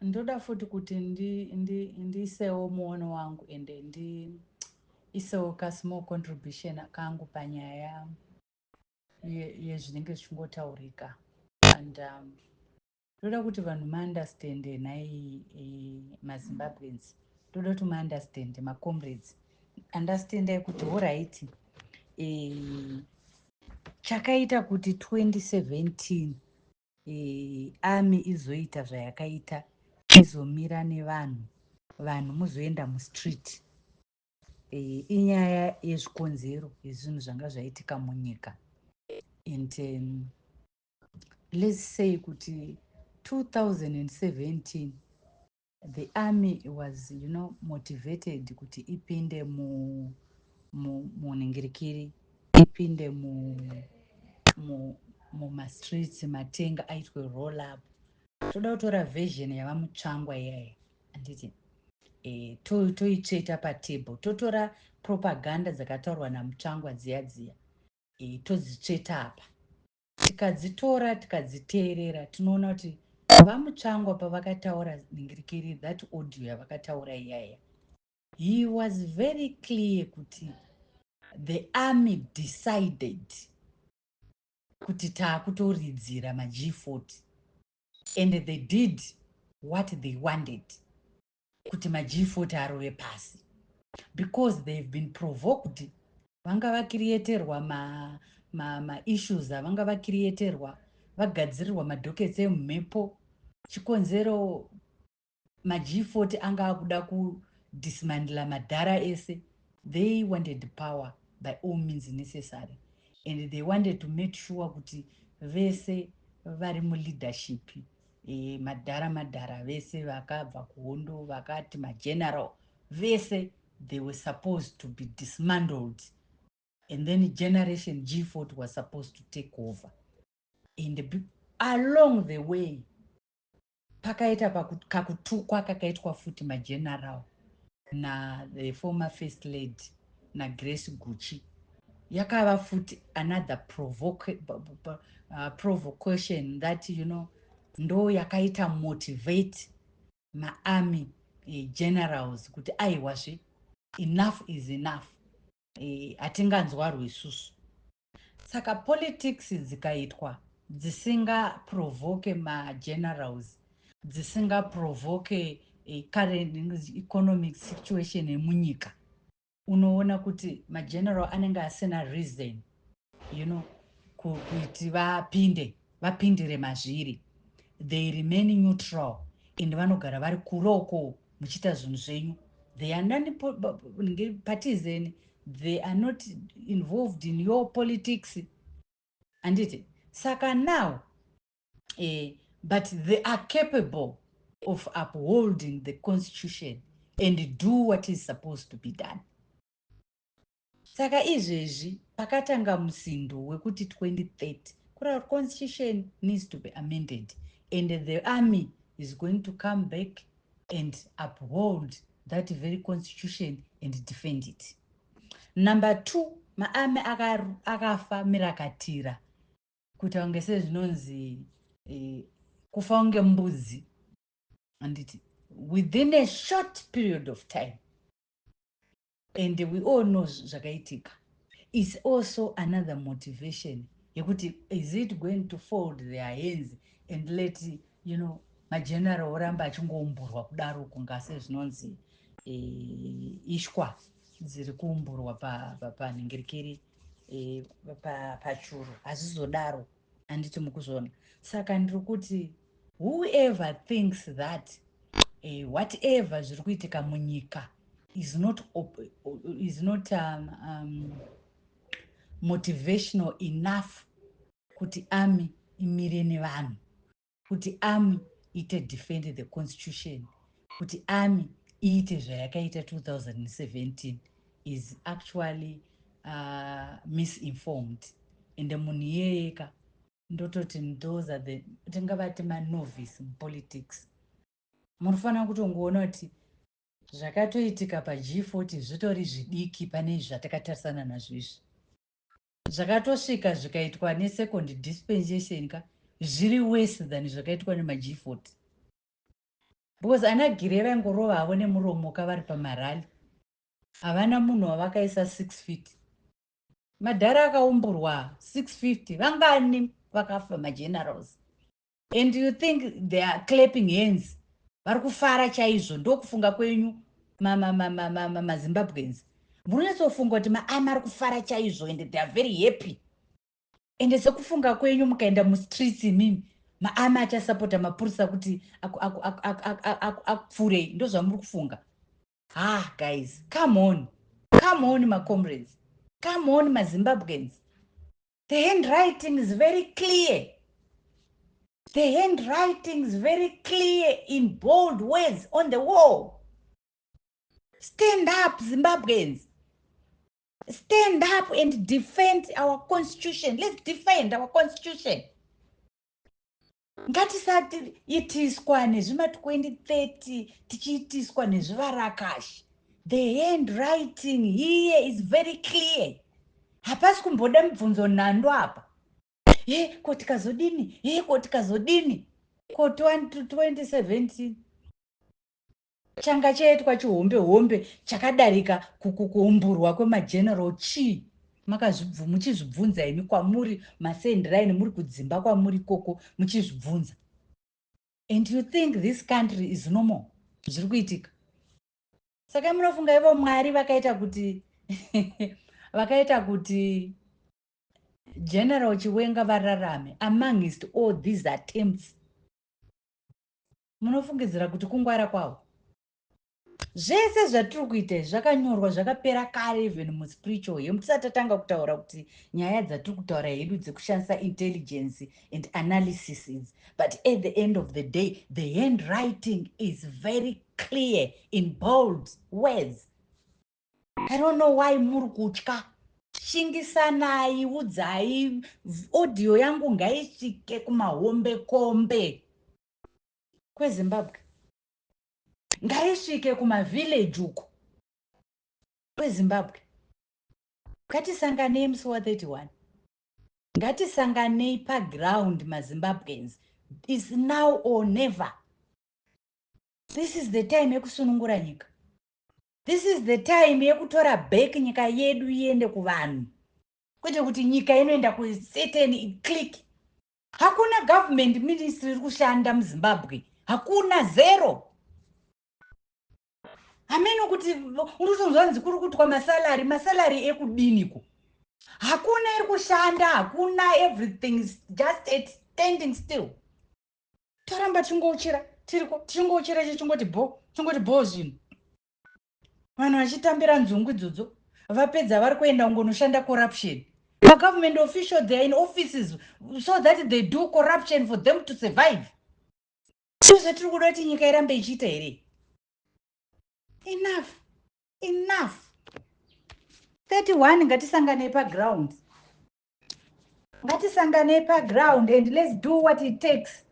Ndoda futi kuti ndiisewo muono wangu ende ndiisewo kasmall contribution kangu panyaya yezvinenge zvichingotaurika. And ndoda kuti vanhu maunderstande nhai, maZimbabweans. Ndoda kuti maunderstande, macomrades, understandai kuti alright, chakaita kuti 2017 army izoita zvayakaita, izomira nevanhu, vanhu muzoenda mustreet, inyaya yezvikonzero yezvinhu zvanga zvaitika munyika. And let's say kuti 2017 the army was motivated kuti ipinde munhingirikiri, ipinde mumastreets, matenga aitwe roll up. Toda kutora version yavaMutsvangwa iyaya, handiti? Toitsveta patable, totora propaganda dzakataurwa naMutsvangwa dziya dziya, todzitsveta apa. Tikadzitora, tikadziteerera, tinoona kuti vaMutsvangwa pavakataura nhingirikiri, that audio yavakataura iyaya, he was very clear kuti the army decided kuti taakutoridzira maG40, and they did what they wanted, kuti maG40 arove pasi, because they've been provoked. Vanga vacreaterwa maissues avanga vacreaterwa, vagadzirirwa madockets emumhepo. Chikonzero maG40 anga akuda kudismantla madhara ese, they wanted power by all means necessary, and they wanted to make sure kuti vese vari muleadership, madhara madhara vese vakabva kuhondo, vakati mageneral vese, they were supposed to be dismantled, and then generation G40 was supposed to take over. And along the way pakaita kakutukwa kakaitwa futi mageneral nathe former First Lady naGrace Gucci, yakava futi another provocation that ndo yakaita motivate maarmy generals kuti aiwazve, enough is enough, hatinganzwarwo isusu. Saka politics dzikaitwa dzisingaprovoke magenerals, dzisingaprovoke current economic situation yemunyika, unoona kuti mageneral anenge asina reason kuti vapinde, vapindire mazviri. They remain neutral and vanogara vari kuroko muchiita zvinhu zvenyu. They are non partisan, they are not involved in your politics, handiti? Saka now, but they are capable of upholding the constitution and do what is supposed to be done. Saka izvezvi pakatanga musindo wekuti 2030 kura, constitution needs to be amended, and the army is going to come back and uphold that very constitution and defend it. Number two, maarmy akafa mirakatira, kuita kunge sezvinonzi kufa kunge mbudzi, handiti, within a short period of time. And we all know zvakaitika. Is also another motivation yekuti is it going to fold their hands and let mageneral oramba achingoumburwa kudaro, kunga sezvinonzi ishwa dziri kuumburwa panhingirikiri, pachuru? Hazvizodaro, handiti mukuzviona? Saka ndiri kuti whoever thinks that whatever zviri kuitika munyika is not motivational enough kuti army imire nevanhu, kuti army ite defend the constitution, kuti army iite zvayakaita 2017, is actually misinformed. Ende munhu iyeyeka ndototi those are the, tingavati manovice mupolitics. Munofanira kutongoona kuti zvakatoitika paG40 zvitori zvidiki pane izvi zvatakatarisana nazvo. Izvi zvakatosvika zvikaitwa nesecond dispensation ka zviri worse than zvakaitwa nemaG40. Because ana Gire vaingorova havo nemuromo kavari pamarally, havana munhu wavakaisa 6 feet. Madhara akaumburwa 650 vangani vakafa, magenerals, and you think they are clapping hands, vari kufara chaizvo? Ndokufunga kwenyu, maZimbabweans. Munonyatsofunga kuti maarmy ari kufara chaizvo and they are very happy. Ende sekufunga kwenyu, mukaenda mustreets imimi, maarmy achasapota mapurisa kuti akupfurei? Ndo zvamuri kufunga? Ah guys, come on, come on, macomrades, come on, maZimbabweans. The handwriting is very clear. The handwriting is very clear in bold words on the wall. Stand up, Zimbabweans. Stand up and defend our constitution. Let's defend our constitution. Ngatisaitiswa nezvima2030, tichiitiswa nezvivarakashi. The handwriting here is very clear. Hapasi kumboda mibvunzo nhando apa. He, ko tikazodini? He, ko tikazodini? Ko 2017 changa chaitwa chihombe hombe chakadarika kuumburwa kwemageneral chii? Muchizvibvunza imi kwamuri masendiraini, muri kudzimba kwamuri koko, muchizvibvunza, and you think this country is normal, zviri kuitika. Saka munofunga ivo Mwari vakaita kuti General Chiwenga vararame amongst all these attempts, munofungidzira kuti kungwara kwavo? Zvese zvatiri kuita izvi zvakanyorwa, zvakapera kare, even muspiritual hemu tisati tatanga kutaura kuti nyaya dzatiri kutaura hedu dzekushandisa intelligence and analysis idzi. But at the end of the day, the handwriting is very clear in bold words. I don't know why muri kutya. Shingisanai, udzai. Audio yangu ngaisvike kumahombe kombe kweZimbabwe, ngaisvike kumavhillaji uko kweZimbabwe. Ngatisanganei musi wa31, ngatisanganei paground, maZimbabweans. Is now or never. This is the time yekusunungura nyika. This is the time yekutora back nyika yedu, iende kuvanhu, kwete kuti nyika inoenda kucertain clique. Hakuna government ministry iri kushanda muZimbabwe, hakuna, zero. Hameno kuti unotonzwa kuri kuitwa masalary. Masalary ekudiniko? Hakuna iri kushanda, hakuna. Everything is just at standing still. Toramba tichingouchira tiriko, tichingouchira, chichingoti bo, chingoti bo zvinhu. Vanhu vachitambira nzungu idzodzo, vapedza vari kuenda kungonoshanda corruption. Magovernment official, they are in offices so that they do corruption for them to survive. Sio zvatiri kuda kuti nyika irambe ichiita here? Enough, enough. 31, ngatisanganei paground, ngatisanganei paground and let's do what it takes.